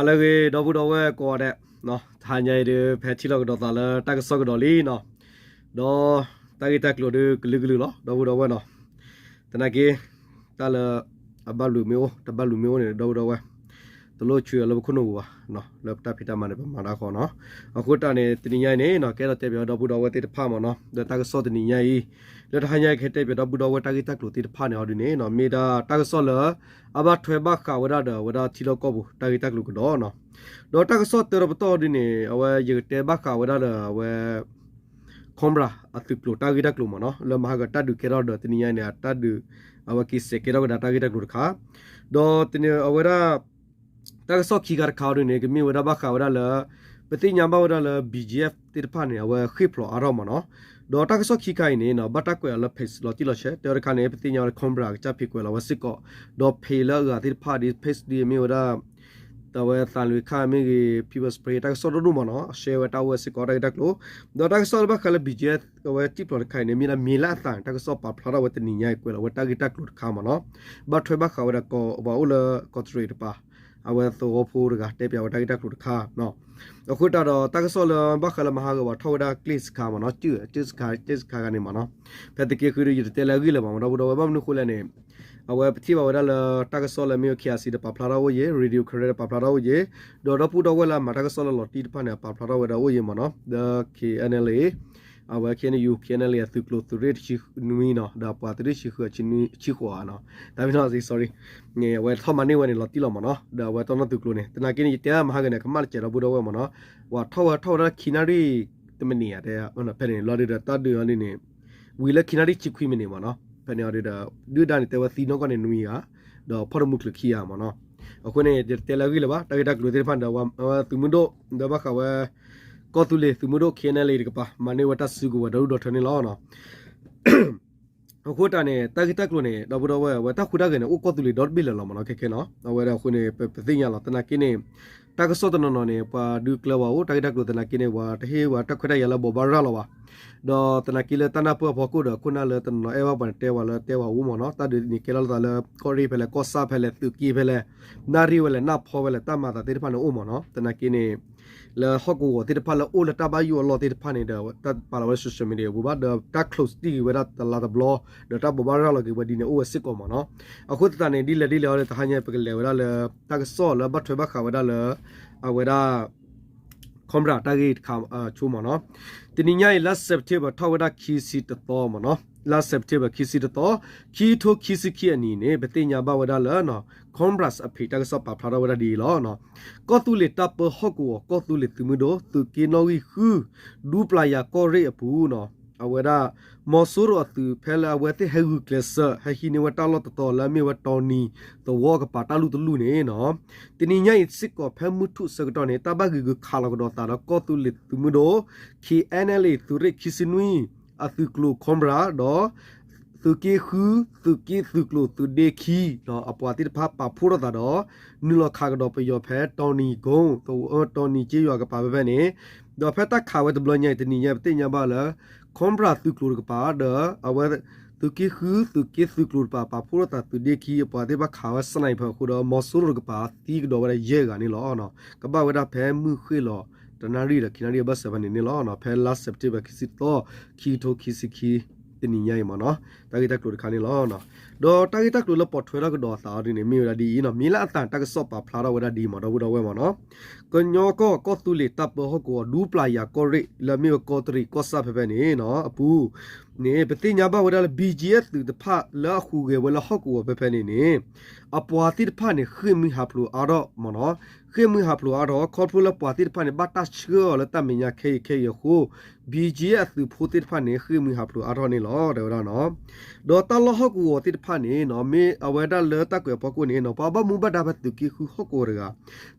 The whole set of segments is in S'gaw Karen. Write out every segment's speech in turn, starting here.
ဟါလၢအဂ့ၤ ဒီပုၢ်ဒီဝဲၢ်ကိးဂၤဒဲး, တဟါညါအံၤဒုး ဖဲထံၣ်လိာ်ကဒီးသးလၢတၢ်ကစီၣ်ကဒီးလံနီၤ, ဒီးတၢ်ဂ့ၢ်တၢ်ကျိၤဒုးကလုာ်ကလုာ်လီၤ ဒီပုၢ်ဒီဝဲၢ်နီၤ, သနာ်က့ တၢ်လၢ အဘၣ်လူၤမ့ၢ်အိၣ် တဘၣ်လူၤမ့ၢ်အိၣ်န့ၣ် ဒီပုၢ်ဒီဝဲၢ် တလိၣ်ဆှၢအီၤလၢပခိၣ်နူာ်ပူၤဘၣ်, လၢပတၢ်ဖံးတၢ်မၤန့ၣ် ပမၤတၢ်ဃီနီၤ, အဃိတၢ်န့ၣ် တနံၤညါအံၤန့ၣ်နီၤ ကအဲၣ်ဒိးတဲပၠးဒီပုၢ်ဒီဝဲၢ်သ့ၣ်တဖၣ်မ့ၢ်နီၤ ဒီးတၢ်ကစီၣ်တနံၤညါအံၤ လၢတဟါညါအံၤကဟဲတဲပၠးဒီပုၢ်ဒီဝဲၢ်တၢ်ဂ့ၢ်တၢ်ကျိၤသ့ၣ်တဖၣ်န့ၣ်အီၤဒုးန့ၣ်နီၤ မ့ၢ်ဒၣ်တၢ်ကစီၣ်လၢ အဘၣ်ထွဲဘၣ်ဃးဝဲဒၣ်ဒီးအဝဲဒၣ်ထံလီၢ်ကီၢ်ပူၤ တၢ်ဂ့ၢ်တၢ်ကျိၤကဒီးနီၤ, ဒီးတၢ်ကစီၣ်တၢတပတီၢ်ဒုးန့ၣ် အဝဲယကတဲဘၣ်ဃးဝဲဒၣ်ဒီးအဝဲ Cobra အသုးကျိၤတၢ်ဂ့ၢ်တၢ်ကျိၤမ့ၢ်နီၤ လၢမဟါကတၢ်ဒုးကဲထီၣ်ဒီးတနံၤညါအံၤန့ၣ် အတၢ်ဒုး အဝဲက့ၤစဲးကဲထီၣ်ကဒါတၢ်ဂ့ၢ်တၢ်ကျိၤတခါ, ဒီးတနံၤအဝဲဒၣ် တၢ်ကစီၣ်ခံခါတခါအီၤဒုးန့ၣ် ကမ့ၢ်ဝဲဒၣ်ဘၣ်ဃးဝဲဒၣ်လၢ ပသ့ၣ်ညါဘၣ်ဝဲဒၣ်လၢ BGF သ့ၣ်တဖၣ်န့ၣ် အဝဲဃ့ၢ်ဖျိးအါထီၣ်မ့ၢ်နီၤ, ဒီးတၢ်ကစီၣ်ခံခါအံၤန့ၣ်နီၤ ဘၣ်တၢ်ကွဲးအီၤလၢ page လီၤတံၢ်လီၤဆဲး တဲဝဲတခါန့ၣ် ပသ့ၣ်ညါဝဲလၢ Cobra အကစၢ်ဖံးကွဲးလီၤဝဲစ့ၢ်ကီး, ဒီးဖံးလၢအဂၤသ့ၣ်တဖၣ်ဒ် page ဒ်အမ့ၢ်ဝဲဒၣ် တၢ်ဝဲသးလွံၢ်ခါမ့ၢ်ဂ့ၤ People's Spring တၢ်ကစီၣ်ဒိၣ်ဒိၣ်မ့ၢ်နီၤ အ share ဝဲတၢ်အိၣ်ဝဲစ့ၢ်ကီးတၢ်ဂ့ၢ်တၢ်ကျိၤ, ဒီးတၢ်ကစီၣ်လၢဘၣ်ဃးလၢ BGF အဝဲတံၣ်ဖျိးတခါအံၤန့ၣ် မ့ၢ်ဒၣ်မ့ၢ်လၢအသးန့ၣ် တၢ်ကစီၣ်ပာ်ဖျါထီၣ်ဝဲတနံၤညါအံၤ ကွဲးလီၤဝဲတၢ်ဂ့ၢ်တၢ်ကျိၤတခါမ့ၢ်နီၤ, ဘၣ်ထွဲဘၣ်ဃးဝဲဒၣ်ကီး ပှၤအိၣ်လၢကီးတရံးတပၤ အဝဲသဝီဖိတဂၤတဲပၠးဝဲတၢ်ဂ့ၢ်တၢ်ကျိၤတခါ အဃိတၢ်ဒီးတၢ်ကစီၣ်လၢဘၣ်ဃးလၢမဟါဂီၤ ပှၤထီၣ်ဝဲဒၣ်ကျ့ၢ်စခါမ့ၢ်နီၤ ကျ့ၢ်စခါ ကျ့ၢ်စခါဂၤန့ၣ်မ့ၢ်နီၤ, ဖဲသုးက့ဃုဒုး ယတတဲလၢအဂ့ၢ်လၢၤဘၣ်မ့ၢ်ဒီပုၢ်ဒီဝဲၢ် ဘၣ်မနုၤအဃိလဲၣ်န့ၣ် အဝဲပထံၣ်ဘၣ်ဝဲဒၣ်လၢတၢ်ကစီၣ်လၢမ့ၢ်ဝဲ KIC တပာ်ဖျါထီၣ်အိၣ်ယဲၤ Radio Karen တပာ်ဖျါထီၣ်အိၣ်ယဲၤ, ဒီးဒီပုၢ်ဒီဝဲၢ်လၢအမၤတၢ်ကစီၣ်လၢလီၤတံၢ်တဖၣ်န့ၣ် အပာ်ဖျါထီၣ်ဝဲဒၣ်အိၣ်ယဲၤမ့ၢ်နီၤ, ဒီး KNLA အဝဲ KNU KNLA အသုးကျိၤသုးရ့ၣ်တဆံနွံနီၤ ဒီးပှၤသုးရ့ၣ်တဆံဃုအဆံဃိးဧါနီၤ, တၢ်မ့ၢ်နီၤ sorry န့ၣ် အဝဲထီၣ်မၤန့ၢ်ဝဲန့ၣ်လီၤတံၢ်လီၤမ့ၢ်နီၤ ဒီးအဝဲတီၢ်နီၣ်သုးကျိၤန့ၣ် သနာ်က့န့ၣ် ယတဲမဟါဂၤန့ၣ် ကမၣ်တစဲးဒီပုၢ်ဒီဝဲၢ်မ့ၢ်နီၤ, ပှၤထီၣ်ဝဲထီၣ်ဝဲဒၣ်ခံနၣ်ရံၣ် တမံးနံးဧါ တဲ ဖဲန့ၣ်လီၤဒုးဒီးတၢ်ဒုးအီၤဒ်န့ၣ် ဝံၤလၢခံနၣ်ရံၣ်ဆံခွံမံးနံးမ့ၢ်နီၤ, ဖဲန့ၣ်အီၤဒုးဒီး ဒုၣ်ဒါန့ၣ်တဲဝဲသံနီၢ်ကီၢ်န့ၣ်နွံဂၤ, ဒီးဖီၣ်တမူကျၢၤခံဂၤမ့ၢ်နီၤ, အဃိန့ၣ် ယတတဲလၢအဂ့ၢ်လၢၤဘၣ် တၢ်ဂ့ၢ်တၢ်ကျိၤသ့ၣ်တဖၣ်န့ၣ်ဒီး ဝဲသုးမုၢ်ဒိၣ် ဒီးဘၣ်ဃးဝဲ ကီၢ်သူလ့ၤသုးမုၢ်ဒိၣ် KNLA တကပၤ မၤန့ၢ်ဝဲတၢ်စုကဝဲၤဒီဒူၣ်ဒီထၢန့ၣ်လီၤ. အဃိတၢ်န့ၣ် တၢ်ဂ့ၢ်တၢ်ကျိၤန့ၣ် ဒီပုၢ်ဒီဝဲၢ် အဝဲတၢ်ဟူးတၢ်ဂဲၤန့ၣ် အိၣ်ကီၢ်သူလ့ၤဒီတဘ့ၣ်လၢာ်လီၤမ့ၢ်နီၤ ခဲခဲနီၤ, အဝဲဒၣ်အဃိန့ၣ် ပပသ့ၣ်ညါလီၤ သနာ်က့န့ၣ် တၢ်ကစီၣ်တနီၤနီၤန့ၣ် ပှၤဒုးကျၢၤဝဲအိၣ် တၢ်ဂ့ၢ်တၢ်ကျိၤသနာ်က့န့ၣ် ပှၤတဟ့ၣ်ဝဲတၢ်ခွဲးတၢ်ယာ်လၢဘိးဘၣ်ရၤလီၤဘၣ်, ဒီးသနာ်က့လၢတၢ်နၢ်ပၢၢ်အဖီခိၣ်ဒီး ခိၣ်နၢ်လၢတနီၤနီၤအဲၣ်ဘၣ်ပှၤန့ၣ် တဲဝဲလၢတဲဝဲအိၣ်မ့ၢ်နီၤ, တၢ်ဒုးန့ၣ်ကဲထီၣ်လၢသးလၢ ကီၢ်ရ့ၣ်ဖဲလဲၣ် ကီၢ်ဆၣ်ဖဲလဲၣ် သုးက့ဖဲလဲၣ် နၣ်ရံၣ်ဝဲလဲၣ် နၢ်ဖီဝဲလဲၣ် တၢ်မၤသးသ့ၣ်တဖၣ်န့ၣ်အိၣ်မ့ၢ်နီၤ, သနာ်က့န့ၣ် လၢဟီၣ်ကဝီၤသ့ၣ်တဖၣ်လၢအိၣ်လၢတၢ်ဘၣ်ယိၣ်အလီၢ်သ့ၣ်တဖၣ်န့ၣ်ဒီး တၢ်ပာ်လီၤဝဲ social media ပူၤဘၣ် ဒီးတၢ် close တံၢ်က့ၤဝဲဒၣ်တလါတဘျီ ဒီးတၢ်ဘိးဘၣ်ရၤလီၤက့ၤဝဲဒ်န့ၣ်အိၣ်ဝဲစ့ၢ်ကီးမ့ၢ်နီၤ, အဃိသတးန့ၣ် ဒ်လဲၣ်ဒ်လဲၣ်အီၤဒီး တဟါညါပကလဲၤဝဲဒၣ်လၢ တၢ်ကစီၣ်လၢဘၣ်ထွဲဘၣ်ဃးဝဲဒၣ်လၢ အဝဲဒၣ် Cobra တၢ်ဂ့ၢ်တခါဆိမ့ၢ်နီၤ, တနံၤညါအံၤ လါ September ထီၣ်ဝဲဒၣ်ခံဆံတသီမ့ၢ်နီၤ, လါ September ခံဆံတသီ ခံကထိခံဆံခံအနံၣ်န့ၣ် ပသ့ၣ်ညါဘၣ်ဝဲဒၣ်လၢ Cobra အဖံးတၢ်ကစီၣ်ပာ်ဖျါထီၣ်ဝဲဒၣ်ဒ်အံၤလီၤ. ကီၢ်သူလ့ၤတၢ်ပၢဟီၣ်ကဝီၤ ကီၢ်သူလ့ၤသုးမုၢ်ဒိၣ် သုးက့နီၣ်ဂံၢ်ဃု ဒူပျၤယၤကီၢ်ရ့ၣ်အပူၤနီၤ, အဝဲဒၣ် မီၤစိရိၤအသုးဖဲလၢအဝဲသ့ၣ်ဟဲဂုာ်ကျဲးစၢး ဟဲဟံးန့ၢ်ဝဲတၢ်လီၢ်တတီၤလၢအမ့ၢ်ဝဲတီနံၤသဝီအကပၤတၢ်လူၢ်တလူၢ်န့ၣ်နီၤ, တနံၤညါအံၤစ့ၢ်ကီးဖဲမုၢ်ထူၣ်ဆၢကတီၢ်န့ၣ် တၢ်ဘၣ်ဂံာ်ဂုာ်ခးလီၤကဒီးသးဒီးကီၢ်သူလ့ၤသုးမုၢ်ဒိၣ် KNLA သုးရ့ၣ်ခံဆံနွံ အသုးကျိၤ Cobra ဒီး သုးက့ဃု သုးက့သုးကျိၤသုးဒ့ခံ အပှၤသ့ၣ်တဖၣ်ပာ်ဖှိၣ်ထီၣ်သးဒီး နုာ်လီၤခးကဒီးပယီၤဖဲတီနံၤကိ တီနံၤက့ယွၤကပၤဖဲဖဲန့ၣ်, ဒီးဖဲတၢ်ခးဝဲတဘျီညါအံၤ တနံၤညါပသ့ၣ်ညါဘၣ်လၢ Cobra သုးကျိၤတကပၤ ဒီးအဝဲ သုးက့ဃု သုးက့သုးကျိၤတကပၤ ပာ်ဖှိၣ်ထီၣ်သးသုးဒ့ခံ အပှၤသ့ၣ်တဖၣ်ခးဝဲ sniper အဃိဒီး မီၤစိရိၤတကပၤ သံကဒီးဝဲဒၣ်ယဲၢ်ဂၤန့ၣ်လီၤ. ကဘၣ်ဝဲဒၣ်ဖဲမုၢ်ဃ့ၢ်လီၤ တနၣ်ရံၣ်ဒီးခံနၣ်ရံၣ်အဘၢၣ်စၢၤဖဲန့ၣ်န့ၣ်လီၤ. ဖဲလါ September ခံဆံသီ ခံကထိခံဆံခံ တနံၤညါအံၤမ့ၢ်နီၤ တၢ်ဂ့ၢ်တၢ်ကျိၤတခါန့ၣ်လီၤ. ဒီးတၢ်ဂ့ၢ်တၢ်ကျိၤလၢပိာ်ထွဲထီၣ်ကဒီးအသးအီၤဒ်န့ၣ် မ့ၢ်ဝဲဒၣ်ဒ်အံၤနီၤ မ့ၢ်လၢအသးတၢ်ကစီၣ်ပာ်ဖျါထီၣ်ဝဲဒၣ်ဒ်အံၤမ့ၢ် ဒီပုၢ်ဒီဝဲၢ်မ့ၢ်နီၤ ကညီကီၢ်ကီၢ်သူလ့ၤတၢ်ပၢဟီၣ်ကဝီၤ ဒူပျၤယၤကီၢ်ရ့ၣ် လၢအမ့ၢ်ဝဲကီးတရံးကီၢ်ဆၣ်ဖဲဖဲန့ၣ်နီၤ အပူၤန့ၣ် ပသ့ၣ်ညါဘၣ်ဝဲဒၣ်လၢ BGF သုးတဖၣ်လၢအဟူးဂဲၤဝဲလၢဟီၣ်ကဝီၤဖဲဖဲန့ၣ်န့ၣ် အပှၤသ့ၣ်တဖၣ်န့ၣ် ဃ့ၢ်မှံဟးဖျိးအါထီၣ်မ့ၢ်နီၤ ဃ့ၢ်မှံဟးဖျိးအါထီၣ် ခီဖျိလၢပှၤသ့ၣ်တဖၣ်န့ၣ် ဘၣ်တၢ်ဆှၢအီၤလၢတၢ်မဲာ်ညါခဲအံၤခဲအံၤအဃိ BGF အသုးဖိသ့ၣ်တဖၣ်န့ၣ် ဃ့ၢ်မှံဟးဖျိးအါထီၣ်န့ၣ်လီၤ တဲဝဲဒၣ်နီၤ ဒီးတၢ်လီၢ်ဟီၣ်ကဝီၤသ့ၣ်တဖၣ်န့ၣ်နီၤ မ့ၢ်အဝဲဒၣ်လၢတၢ်ကွဲးအဖီခိၣ်န့ၣ်နီၤ ပှၤဘၣ်မူဘၣ်ဒါဖဲသုးက့ဃုဟီၣ်ကဝီၤတဂၤ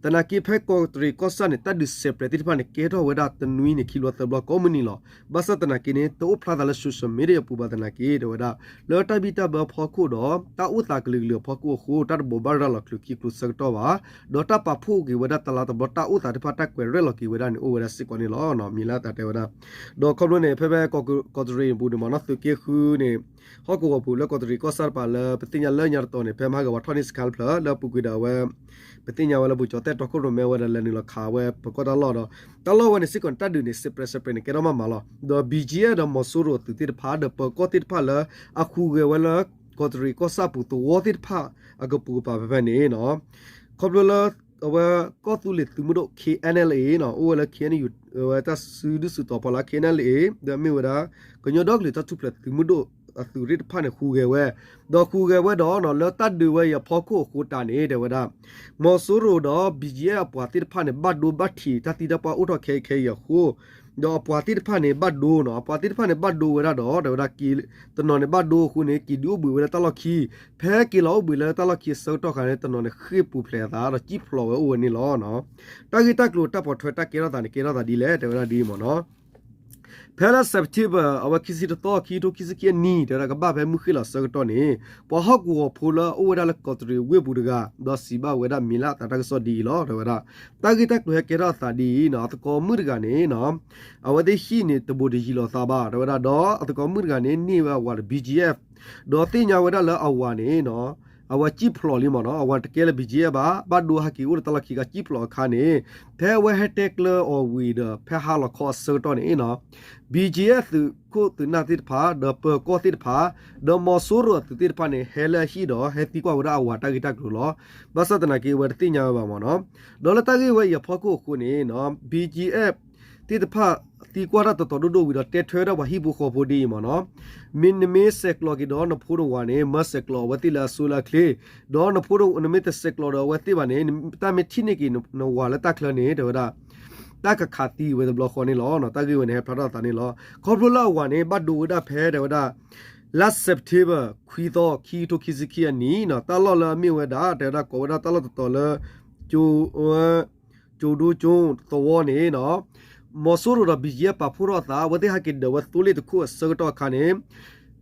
သနာ်က့ဖဲကီးတရံးကီၢ်ဆၣ်န့ၣ် တၢ်ဒုးစဲးပြဲးသ့ၣ်တဖၣ်န့ၣ် ကဲထီၣ်ဝဲဒၣ်တနွံန့ၣ် ခံဘျီသၢဘျီကိးမုၢ်နံၤလီၤ. ဘၣ်ဆၣ်သနာ်က့န့ၣ် တအိၣ်ဖျါသးလၢ social media မ့ၢ်တယပူၤဘၣ်သနာ်က့ တဲဝဲဒၣ် လၢတၢ်ဘံၣ်တၢ်ဘၢအဖီခိၣ်ဒီး တၢ်အိၣ်သးကလုာ်ကလုာ်အဖီခိၣ်အဃိ တၢ်တဘိးဘၣ်ရၤလီၤချုးခံကျိၤဆၢကတီၢ်ဘၣ်, ဒီးတၢ်ပာ်ဖှိၣ်က့ၤဝဲဒၣ်တလါတဘျီ တၢ်အိၣ်သးသ့ၣ်တဖၣ်တၢ်ကွဲးရဲၣ်လီၤက့ၤဝဲဒၣ်န့ၣ် အိၣ်ဝဲဒၣ်စ့ၢ်ကီးန့ၣ်လီၤ. မ့ၢ်လၢအသးတဲဝဲဒၣ် ဒီးခီဖျိန့ၣ် ဖဲဖဲကီးတရံးပူၤန့ၣ်မ့ၢ်နီၤ သုးက့ဃုန့ၣ် ဟီၣ်ကဝီၤပူၤလၢကီးတရံးကီၢ်ဆၣ်တပၤလၢ ပသ့ၣ်ညါလၢညါတတီၤန့ၣ် ဖဲမဟါဂၤဝဲထီၣ်န့ၢ်စခါတဖျၢၣ် လၢအပူၤကွံာ်ဒီးအဝဲ ပသ့ၣ်ညါဝဲလၢပူၤကၠီၤသဲၣ်တီခိၣ်ရိၣ်မဲဝဲဒီးလဲၤနုာ်လီၤခးဝဲပၢၤကီၢ်တၢ်လီၢ်ဒီး တၢ်လီၢ်ဝဲန့ၣ်စ့ၢ်ကီးန့ၣ် တၢ်ဒုးန့ၣ် စဲးပြဲးစဲးပြဲးန့ၣ် ကဲထီၣ်မးမးလီၤ. ဒီး ဘီကၠံအ့ၣ် ဒီးမီၤစိရိၤအသုးသ့ၣ်တဖၣ် ဒီးပၢၤကီၢ်သ့ၣ်တဖၣ်လၢ အဟူးဂဲၤဝဲလၢ ကီးတရံးကီၢ်ဆၣ်ပူၤသဝီသ့ၣ်တဖၣ် အကပိာ်ကပၤဖဲဖဲန့ၣ်နီၤ ခီဖျိလၢ အဝဲကီၢ်သူလ့ၤသုးမုၢ်ဒိၣ် KNLA နီၤ အိၣ်ဝဲလၢ KNU ဝဲတၢ်စုဒုၣ်စုတီၤဖီလာ် KNLA ဒီးမ့ၢ်ဝဲဒၣ် ကညီဒီကလုာ်တၢ်ထူၣ်ဖျဲးသုးမုၢ်ဒိၣ်အသုးရ့ၣ်တဖၣ်န့ၣ် ဟူးဂဲၤဝဲ, ဒီးဟူးဂဲၤဝဲဒီးနီၤ လၢတၢ်ဒုးဝဲအံၤအဖီခိၣ်အဃိတၢ်န့ၣ် တဲဝဲဒၣ် မီၤစိရိၤဒီး ဘီကၠံအ့ၣ် အပှၤသ့ၣ်တဖၣ်န့ၣ် ဘၣ်ဒိဘၣ်ထံး တၢ်သံတၢ်ပှၢ်အိၣ်ထီၣ်ခဲအံၤခဲအံၤအဃိ ဒီးအပှၤသ့ၣ်တဖၣ်န့ၣ် ဘၣ်ဒိနီၤ အပှၤသ့ၣ်တဖၣ်န့ၣ် ဘၣ်ဒိဝဲဒၣ်ဒီး တဲဝဲဒၣ် တနီၤန့ၣ်ဘၣ်ဒိအဃိန့ၣ် က့ၤဒုးအိၣ်ဘှံးဝဲလၢတၢ်လီၢ်ခံ, ဖဲက့ၤလီၤအိၣ်ဘှံးလၢတၢ်လီၢ်ခံအဆၢကတီၢ်အခါန့ၣ် တနီၤန့ၣ်ဃ့ၢ်ပူၤဖျဲးအသးဒီးစံၣ်ဖျိးဝဲအိၣ်ဝဲန့ၣ်လီၤ. တၢ်ဂ့ၢ်တၢ်ကျိၤတၢ်ပိာ်ထွဲတၢ်ကဲထီၣ်သးန့ၣ် ကဲထီၣ်သးဒ်လဲၣ် တဲဝဲဒၣ်ဒ်အံၤမ့ၢ်နီၤ ဖဲလၢ September အဝဲခံဆံတသီ ခံကထိခံဆံခံအနံၣ် တဲဝဲဒၣ်ကဘၣ်ဖဲမုၢ်ဃ့ၢ်လီၤအဆၢကတီၢ်န့ၣ် ပှၤဟီၣ်ကဝီၤဖိလၢအအိၣ်ဝဲဒၣ်လၢကီးတရံးဝ့ၢ်ပူၤတဂၤ ဒီးစံးဘၣ်ဝဲဒၣ်မ့ၢ်လၢအသးတၢ်ကစီၣ်ဒ်အံၤလီၤ တဲဝဲဒၣ်. တၢ်ဂ့ၢ်တၢ်ကျိၤဟဲကဲထီၣ်အသးဒ်အံၤနီၤ အသကိးမုၣ်တဂၤန့ၣ်နီၤ အဝဲသ့ၣ်ဟံၣ်န့ၣ် တဘူးတယံၤလိာ်သးဘၣ် တဲဝဲဒၣ် ဒီးအသကိးမုၣ်တဂၤန့ၣ် န့ၢ်ဝဲအဝၤဒီး ဘီကၠံအ့ၣ် ဒီးသ့ၣ်ညါဝဲဒၣ်လၢအဝၤန့ၣ်နီၤ အဝဲစံၣ်ဖျိးလံမ့ၢ်နီၤ အဝၤတကဲလၢ ဘီကၠံအ့ၣ် ဘၣ် ဘၣ်ဒိဟဲက့ၤအိၣ်လၢတၢ်လီၢ်ခံကစံၣ်ဖျိးအခါန့ၣ် ဖဲအဝဲဟဲတဲကျၢအီၤဝံၤဒီး ဖဲဟါလီၤခီအဆၢကတီၢ်န့ၣ်နီၤ ဘီကၠံအ့ၣ် သုးခိၣ်သုးနၢ်သ့ၣ်တဖၣ် ဒီးပၢၤကီၢ်သ့ၣ်တဖၣ် ဒီးမီၤစိရိၤအသုးသ့ၣ်တဖၣ်န့ၣ် ဟဲလၢအဟံၣ်ဒီး ဟဲသံကွၢ်ဝဲဒၣ်အဝၤတၢ်ဂ့ၢ်တၢ်ကျိၤလီၤ. ဘၣ်ဆၣ်သနာ်က့ အဝဲတသ့ၣ်ညါဝဲဘၣ်မ့ၢ်နီၤ ဒီးလၢတၢ်ဂ့ၢ်ဝဲအံၤအဖီခိၣ်အဃိန့ၣ်နီၤ ဘီကၠံအ့ၣ် သ့ၣ်တဖၣ် သံကွၢ်တၢ်တတီၤဒိၣ်ဒိၣ်ဝံၤဒီး တဲထွဲဒၣ်ပှၤဟံၣ်ဖိဃီဖိဒ်အံၤမ့ၢ်နီၤ မ့ၢ်နမ့ၢ်ဆဲးကျိးက့ၤဒီးနဖိနဝၤန့ၣ် မၢဆဲးကျိးအဝဲသ့ၣ်လၢအစိလၢအချ့, ဒီးနဖိ နမ့ၢ်တဆဲးကျိးဒီးအဝဲသ့ၣ်ဘၣ်န့ၣ် တၢ်မ့ၢ်ထံၣ်န့ၢ်က့ၤနဝၤလၢတၢ်ချၢန့ၣ် တဲဝဲဒၣ် တၢ်ကခးသံဝဲတဘျီဃီန့ၣ်လီၤ. တၢ်ဂ့ၢ်ဝဲန့ၣ် ဟဲဖျါထီၣ်အသးန့ၣ်လီၤ. ခီဖျိလၢအဝၤန့ၣ် ဘၣ်ဒိဝဲဒၣ်ဖဲ တဲဝဲဒၣ် လါ September ခွံသီ ခံကထိခံဆံခံအနံၣ်နီၤ တၢ်လီၢ်လၢအမ့ၢ်ဝဲဒၣ် တဲဝဲဒၣ်ကိးဝဲဒၣ်တၢ်လီၢ်တတီၤလၢ ကၠိ ကၠိဒိကၠိသဝီန့ၣ်နီၤ မီၤစိရိၤဒီး ဘီကၠံအ့ၣ် ပာ်ဖှိၣ်ထီၣ်အသး အဝဲသ့ၣ်ဟဲက့ၤဒၢးဝဲသိလ့ၣ်တခိၣ်အဆၢကတီၢ်အခါန့ၣ်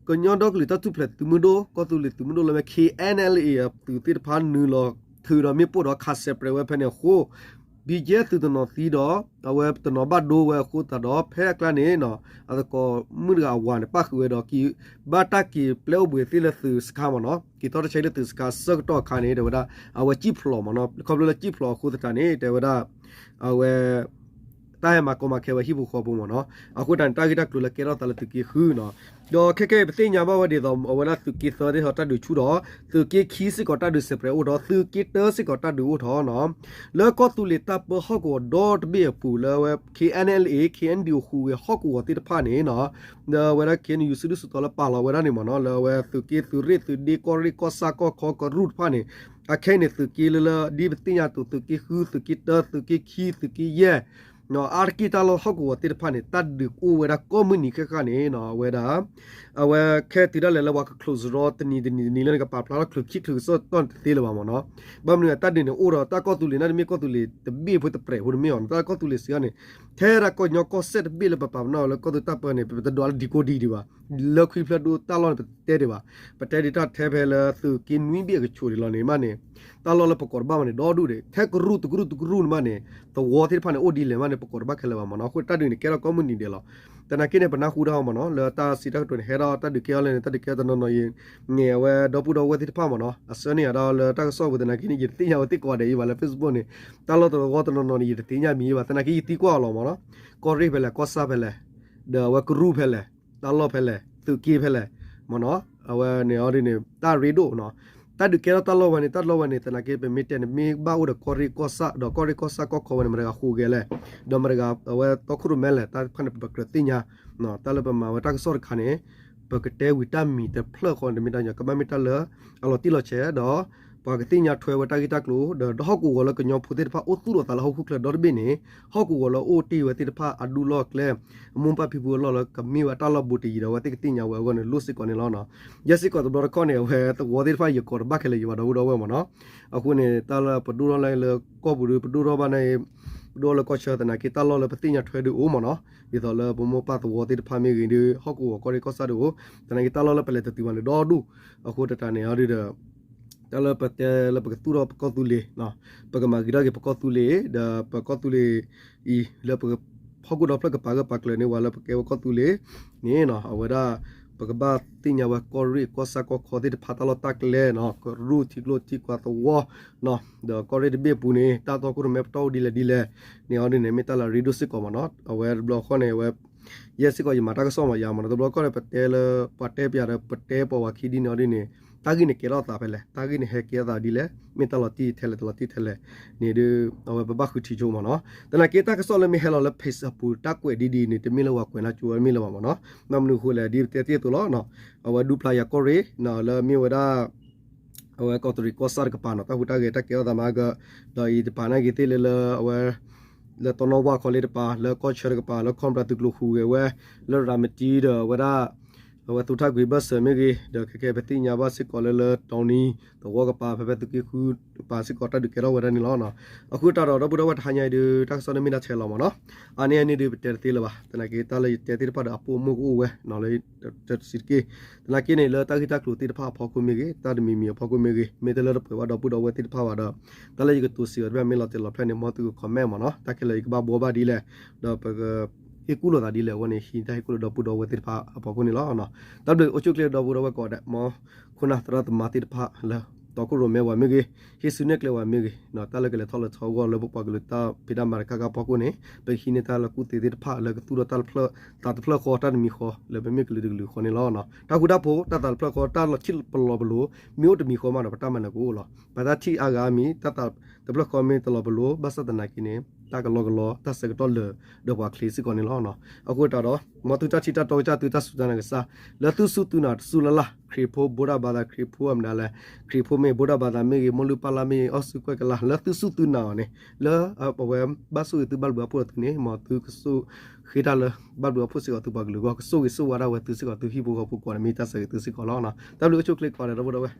ကညီဒီကလုာ်တၢ်ထူၣ်ဖျဲးသုးမုၢ်ဒိၣ် ကီၢ်သူလ့ၤသုးမုၢ်ဒိၣ်လၢမ့ၢ် KNLA အသုးသ့ၣ်တဖၣ်နုာ်လီၤထုးဒီးမ့ၣ်ပိၢ်ဒီးခးစဲးပြဲးဝဲဖဲန့ၣ်အဃိ ဘီကၠံအ့ၣ် သုးတနီၤသံဒီး အဝဲတနီၤဘၣ်ဒိဝဲအဃိသတးဒီး ဖဲအကျါန့ၣ်နီၤ အသကိးမုၣ်တဂၤအဝၤန့ၣ် ပၣ်ဃုာ်ဝဲဒီး က့ၤဘၣ်တၢ်က့ၤပျဲအိၣ်ဘှံးသ့ၣ်လၢသုးစခါမ့ၢ်နီၤ က့ၤထီၣ်တၢ်ဆါလၢသုးစခါအဆၢကတီၢ်အခါန့ၣ် တဲဝဲဒၣ် အဝဲစံၣ်ဖျိးမ့ၢ်နီၤ ခီဖျိလၢစံၣ်ဖျိးအဃိသတးန့ၣ် တဲဝဲဒၣ် အဝဲ တၢ်ဟဲမၤကီမၤခဲဝဲဟံၣ်ဖိဃီဖိမ့ၢ်နီၤ အဃိတၢ်န့ၣ် တၢ်ဂ့ၢ်တၢ်ကျိၤလၢကဲထီၣ်သးလၢသုးက့ဃုနီၤ ဒီးခဲကနံၣ်အံၤ ပသ့ၣ်ညါဘၣ်ဝဲဒ်သိး အဝဲဒၣ်သုးက့သၢသ့ၣ်ဟီ တၢ်ဒုးဆူၣ်ထီၣ် သုးက့ခံစ့ၢ်ကီးတၢ်ဒုးစဲးပြဲးအိၣ်ထီၣ် သုးက့တၢစ့ၢ်ကီးတၢ်ဒုးအိၣ်ထီၣ်နီၤ လၢကီၢ်သူလ့ၤတၢ်ပၢဟီၣ်ကဝီၤဒီတဘ့ၣ်အပူၤလၢအဝဲ KNLA KNDO ဟူးဂဲၤဟီၣ်ကဝီၤသ့ၣ်တဖၣ်န့ၣ်နီၤ ဒီးအဝဲဒၣ် KNU စုဒုၣ်စုတီၤလၢပာ်လီၤဝဲဒၣ်န့ၣ်မ့ၢ်နီၤ လၢအဝဲသုးက့ သုးရ့ၣ် သုးဒ့ ကီၢ်ရ့ၣ် ကီၢ်ဆၣ် ကီၢ်ခီ ကရူၢ်တဖၣ်န့ၣ် အခဲအံၤန့ၣ် သုးက့လၢလၢ ဒ်ပသ့ၣ်ညါအသိး သုးက့ဃု သုးက့တၢ သုးက့ခံ သုးက့ယဲၢ် အါတက့ၢ်တၢ်လီၢ်ဟီၣ်ကဝီၤသ့ၣ်တဖၣ်န့ၣ် တၢ်ဒုးအိၣ်ဝဲဒၣ်ကိးမုၢ်နံၤခဲခါန့ၣ်နီၤ အဝဲဒၣ် အဝဲခဲတုၤဒၣ်လဲာ်လၢပှၤက close စရီတနံၤတနံၤတနံၤလၢန့ၣ် ကပာ်ဖျါထီၣ်ချုးခံချုးကစီၣ်တီၢ်န့ၣ်တသ့လၢၤဘၣ်မ့ၢ်နီၤ ဘၣ်မနုၤတၢ်ဒုးန့ၣ်အိၣ်ဒီး တၢ်ကီၢ်သူလ့ၤန့ၣ်တမ့ၢ်ကီၢ်သူလ့ၤတဘ့ၣ်ဖိတပြဲးဖိတမ့ၢ်အီၤ တၢ်ကီၢ်သူလ့ၤစံးအီၤန့ၣ် ထဲဒၣ်ကီၢ်ညီကီၢ်စဲၣ်တဘ့ၣ်လၢပပာ်ပနီၣ်လၢကီၢ်သူလ့ၤတၢ်ပၢန့ၣ် ပတဒွးလၢဒံကိးဒံဒံးဘၣ် လၢခွံဖျၢၣ်ဒိၣ်တၢ်လီၢ်န့ၣ် ပတတဲဒံးဘၣ် ပတဲဒံးတၢ်ထဲဖဲလၢသုးက့နွံဘ့ၣ်အကဆိးဒံးလီၤန့ၣ်မးန့ၣ် တၢ်လီၢ်လၢပကိးတဘၣ်မးန့ၣ် ဒီဒူၣ်ဒံး ထဲကရူၢ်တကရူၢ်တကရူၢ်န့ၣ်မးန့ၣ် သဝီသ့ၣ်တဖၣ်န့ၣ် အိၣ်ဒ်လဲၣ်မးန့ၣ် ပကိးတဘၣ်ခဲလၢာ်ဘၣ်မ့ၢ်နီၤ အဃိတၢ်ဒုးန့ၣ် ကဲထီၣ်ကိးမုၢ်နံၤဒဲးလီၤ သနာ်က့န့ၣ် ပနၢ်ဟူတၢ်အီၤမ့ၢ်နီၤ လၢတၢ်စံးတၢ်ကတိၤန့ၣ် ဟဲထီၣ်တၢ်ဒုးကဲထီၣ်လၢန့ၣ် တၢ်ဒုးကဲထီၣ်တနီၤနီၤအံၤ န့ၣ် အဝဲဒီပုၢ်ဒီဝဲၢ်သ့ၣ်တဖၣ်မ့ၢ်နီၤ အဆၢန့ၢ်အီၤဒီးလၢတၢ်ကစီၣ်ပူၤသနာ်က့န့ၣ် ယတသ့ၣ်ညါဝဲသ့ၣ်ကိးဂၤဒဲးအံၤဘၣ်လၢ Facebook န့ၣ် တၢ်လီၢ်တဝီတနီၤနီၤန့ၣ် ယတသ့ၣ်ညါမံၤဘၣ် သနာ်က့ယသံကွၢ်အီၤလီၤမ့ၢ်နီၤ ကီၢ်ရ့ၣ်ဖဲလဲၣ် ကီၢ်ဆၣ်ဖဲလဲၣ် ဒီးအဝဲကရူၢ်ဖဲလဲၣ် တၢ်လီၢ်ဖဲလဲၣ် သုးက့ဖဲလဲၣ် မ့ၢ်နီၤ အဝဲန့ၣ်အီၤဒ်န့ၣ် တၢ်ရ့ဒိၣ်နီၤ တၢ်ဒုးကဲထီၣ်တၢ်လီၢ်ဝဲန့ၣ် တၢ်လီၢ်ဝဲန့ၣ် သနာ်က့ ပမ့ၢ်တဲန့ၣ် မ့ၢ်ဘၣ်အိၣ်ဒီးကီၢ်ရ့ၣ်ကီၢ်ဆၣ် ဒီးကီၢ်ရ့ၣ်ကီၢ်ဆၣ်ကီၢ်ခီဝဲန့ၣ် မတၤတဂၤဟူးဂဲၤလဲၣ် ဒီးမတၤတဂၤ အဝဲတီခိၣ်ရိၣ်မဲလဲၣ် တၢ်တဖၣ်န့ၣ် ပကြၢးသ့ၣ်ညါ တၢ်လၢပမၤဝဲတၢ်ကစီၣ်တခါန့ၣ် ပကတဲဝံၤတၢ်မံၤတဖျၢၣ်ဃီန့ၣ် တမ့ၢ်တၢ်ညီ ကဘၣ်မ့ၢ်တၢ်လၢ အလီၤတံၢ်လီၤဆဲးဒီး ပှၤကသ့ၣ်ညါထွဲဝဲတၢ်ဂ့ၢ်တၢ်ကျိၤ ဒီးဟီၣ်ကဝီၤလၢကညီဖိသ့ၣ်တဖၣ်အိၣ်သူၣ်လီၤသးလၢဟီၣ်ခိၣ်ချၢဒီတဘ့ၣ်န့ၣ် ဟီၣ်ကဝီၤလၢအိၣ်တ့ၢ်ဝဲသ့ၣ်တဖၣ်အဒူၣ်လီၢ်အကျဲ အမိၢ်ပၢ်ဖံဖုအလီၢ်လၢကမ့ၢ်ဝဲတၢ်လီၢ်ဘူးတယံၤဒီး အဝဲသ့ၣ်ကသ့ၣ်ညါဝဲအဂီၢ်န့ၣ် လိၣ်စ့ၢ်ကီးန့ၣ်လီၤ. ယဲစ့ၢ်ကီးတဘျီတခီၣ်န့ၣ် အဝဲသဝီသ့ၣ်တဖၣ် ယကိးတဘၣ်ခဲလၢာ်ယဘၣ်ဒီပုၢ်ဒီဝဲၢ်မ့ၢ်နီၤ. အဃိန့ၣ် တၢ်လၢပဒိၣ်ထီၣ်လၢလၢကီၢ်ပူၤဒီး ပဒိၣ်ထီၣ်ဘၣ်န့ၣ် ဒိၣ်လၢကီၢ်ဆၢသနာ်က့ တၢ်လီၢ်လၢပသ့ၣ်ညါထွဲဒုးအိၣ်မ့ၢ်နီၤ, ဒ်သိးလၢပမိၢ်ပၢ်သဝီသ့ၣ်တဖၣ်မ့ၢ်ဂ့ၤဒီး ဟီၣ်ကဝီၤကီၢ်ရ့ၣ်ကီၢ်ဆၣ်ဒုးအိၣ်, သနာ်က့တၢ်လီၢ်လၢပလဲၤတတုၤဘၣ်န့ၣ်ဒီဒူၣ်, အဃိတတးန့ၣ်အီၤဒုးဒီး တၢ်လၢပတဲလၢပကသူၣ်ထီၣ်ပကီၢ်သူလ့ၤ, ပကမၤဂ့ၤထီၣ်က့ၤပကီၢ်သူလ့ၤ ဒီးပကီၢ်သူလ့ၤအံၤ လၢပ ဟီၣ်ခိၣ်ဒီဖျၢၣ်ကပၤဂၢၢ်ပၤကျၢၤန့ၢ်ဝဲလၢပကဲဝဲကီၢ်သူလ့ၤ န့ၣ်နီၤ, အဝဲဒၣ် ပကဘၣ်သ့ၣ်ညါဝဲကီၢ်ရ့ၣ်ကီၢ်ဆၣ်ကီၢ်ခီသ့ၣ်တဖၣ်တၢ်လီၢ်တၢ်ကျဲနီၤ, ကရူၢ်ထံကျိထံကွာ်သဝီ ဒီးကီၢ်ရ့ၣ်တဘ့ၣ်အပူၤန့ၣ် တၢ်တီခိၣ်ရိၣ်မဲပတီၢ်အိၣ်ဒ်လဲၣ်ဒ်လဲၣ်န့ၣ်အီၤဒ်န့ၣ် မ့ၢ်တၢ်လၢအရ့ဒိၣ်စ့ၢ်ကီးမ့ၢ်နီၤ, အဝဲတဘျီဃီန့ၣ် အဝဲ ယဲစ့ၢ်ကီးယမၤတၢ်ကစီၣ်မ့ၢ်ယၤမ့ၢ်နီၤ, တဘျီဃီန့ၣ် ပတဲလၢ ပှၤတဲပျးဒီး ပတဲပိာ်ဝဲခံဒ်န့ၣ်အီၤဒ်န့ၣ် တၢ်ဂ့ၢ်န့ၣ်ကဲထီၣ်သးဖဲလဲၣ်, တၢ်ဂ့ၢ်န့ၣ်ဟဲကဲထီၣ်သးဒ်လဲၣ်, မ့ၢ်တၢ်လီၤတံၢ်ထဲလဲၣ်တလီၤတံၢ်ထဲလဲၣ်န့ၣ်ဒီး အဝဲပဘၣ်ဃုထံဆိမ့ၢ်နီၤ, သနာ်က့တၢ်ကစီၣ်လၢမ့ၢ်ဟဲလီၤလၢ page အပူၤ တၢ်ကွဲးဒ်ဒ်န့ၣ် တမ့ၢ်လၢပှၤကွဲးနၢ်ကၠိဝဲမ့ၢ်လၢၤဘၣ်မ့ၢ်နီၤ, ဘၣ်မနုၤအဃိလဲၣ် ဒ်ပတဲတ့ၢ်အသိးလီၤ, အဝဲဒူပျၤယၤကီၢ်ရ့ၣ်နီၤ လၢမ့ၢ်ဝဲဒၣ် အဝဲကီးတရံးကီၢ်ဆၣ်တကပၤနီၤ တၢ်ဟူးတၢ်ဂဲၤတၢ်ကဲထီၣ်သးမၤက ဒီးအံၤတပၤနာ်က့ၤသ့ၣ်လၢလၢအဝဲ လၢတီနီၢ်ဝါခီလ့တပၤ လၢကီၢ်ဆၢတကပၤ လၢ Cobra သုးကျိၤဃုာ်ဂဲၤဝဲ လၢရၤမတံဒီးအဝဲဒၣ် အဝဲသူၣ်ထၣ်ကွံာ်ဘၢၣ်စၢၤမ့ၢ်ဂ့ၤ ဒီးခဲကဲပသ့ၣ်ညါဘၣ်စ့ၢ်ကီးလၢလၢတီနံၤသဝီကပၤ ဖဲဖဲသုးက့ဃုကပၤစ့ၢ်ကီးတၢ်ဒုးကဲထီၣ်ဝဲဒၣ်န့ၣ်လီၤ. အဃိတၢ်ဒီး ဒီပုၢ်ဒီဝဲၢ်တဟါညါအံၤဒီး တၢ်ကစီၣ်န့ၣ်မ့ၢ်ဒၣ်ထဲလီၤမ့ၢ်နီၤ, အါန့ၢ်အန့ၣ်ဒီးပတဲတသ့လၢၤဘၣ်, သနာ်က့တၢ်လၢယတဲသ့ၣ်တဖၣ်ဒီးအပိာ်မုၣ်ကအိၣ်ဝဲနီၤလၢ တစံးတက့ၢ်, သနာ်က့န့ၣ် လၢတၢ်ဂ့ၢ်တၢ်ကျိၤသ့ၣ်တဖၣ်အဖီခိၣ်မ့ၢ်ဂ့ၤ တၢ်တမံၤမံၤအဖီခိၣ်မ့ၢ်ဂ့ၤ မ့ၢ်တလၢတပှဲၤဘၣ်ဒီပုၢ်ဒီဝဲၢ်သ့ၣ်တဖၣ်ဘၣ်ဒီး တၢ်လၢယကတိၤစံးအီၤတဖၣ်မ့ၢ်လီၤတဲာ်လီၤဖျဲၣ်န့ၣ် မ်သုက comment မ့ၢ်နီၤ, တၢ်ခဲလၢာ်ယကဘၣ်ဘှီဘၣ်ဒ်လဲၣ်, ဒီးပက ဟ့ၣ်ကူၣ်လိာ်သးဒ်လဲၣ်အဂီၢ်န့ၣ် ဟံးတၢ်ဟ့ၣ်ကူၣ်လိာ်ဒီပုၢ်ဒီဝဲၢ်သ့ၣ်တဖၣ်အဖီခိၣ်န့ၣ်လီၤ. တၢ်ဘျုးအိၣ်ဆူၣ်ချ့ဒီပုၢ်ဒီဝဲၢ်ကိးဂၤဒဲး မ်ခိၣ်နၢ်သရၣ်သမါသ့ၣ်တဖၣ်လၢ တီခိၣ်ရိၣ်မဲဝဲမ့ၢ်ဂ့ၤ, ဟ့ၣ်ဆူၣ်နဲၣ်ကျဲဝဲမ့ၢ်ဂ့ၤ, တၢ်လၢကလဲၤထီၣ်လဲၤထီအဂီၢ်လၢပပှၤကလုာ်တၢ်ဖံးတၢ်မၤတခါခါအဖီခိၣ်န့ၣ် ပကဟံးန့ၢ်တၢ်လၢကူၣ်သ့သ့ၣ်တဖၣ်လၢကသူၣ်ထီၣ်တၢ်တဖျၢၣ် သးတဖျၢၣ်ဃီတၢ်တမံၤဃီလၢပမ့ၢ်ကလုာ်တကလုာ်ဃီန့ၣ်လီၤ. တၢ်ဃူတၢ်ဖိး တၢ်သးတဖျၢၣ်ဃီ တၢ်လီၤထံၣ်ပလီၤပလိာ် မ့ၢ်အိၣ်တမံၤဃီမးဒီး ပတၢ်မၤနၢၤကအိၣ်လီၤ. ပတၢ်ထံၣ်အါဂၤမံၤ တၢ်သးတဖျၢၣ်ဃီမ့ၢ်တလီၤပလိာ် ဘၣ်ဆၣ်သနာ်က့န့ၣ် တၢ်ကလီကလီ တၢ်ဆၢကတီၢ်လၢာ်ဒီးပှၤချ့စ့ၢ်ကီးန့ၣ်လီၤ. အဃိတၢ်ဒီး မ်သုတၢ်ထံၣ်တၢ်တီကစၢ်သုတၢ်စူၢ်တၢ်နာ်ကစၢ် လၢသုစူၢ်သုနာ်တစူၢ်လၢ်လၢ် ခရံာ်ဖိ ဗုဒ္ဓဘာသာ ခရံာ်ဖိအမနုၤလဲၣ်, ခရံာ်ဖိမ့ၢ် ဗုဒ္ဓဘာသာ မ့ၢ်ဂ့ၤ မိၢ်လုၢ်ပၢ်လၢ်မ့ၢ်ဂ့ၤ အီၣ်ဆူၣ်ကွဲၢ်ကလၤ လၢသုစူၢ်သုနာ်အီၤန့ၣ် လၢအဝဲဘၣ်ဆိၣ်ဂ့ၤသုဘၣ်ဘျုးဘၣ်ဖှိၣ်အီၤသုန့ၣ် မ်သုကဆိၣ်ဃ့တၢ်လၢ ဘၣ်ဘျုးဘၣ်ဖှိၣ်စ့ၢ်ကီးသုပှၤကလုာ်အဂီၢ် ကဆိၣ်ဂ့ၤဆိၣ်ဝါဒၣ်ဝဲသုစ့ၢ်ကီးသုဟံၣ်ဖိဃီဖိကိးဂၤန့ၣ် မ့ၢ်တၢ်ဆၢဂ့ၤသုစ့ၢ်ကီးလီၤ. တၢ်ဘျုးအိၣ်ဆူၣ်ချ့ကိးဂၤဒဲးဒီပုၢ်ဒီဝဲၢ်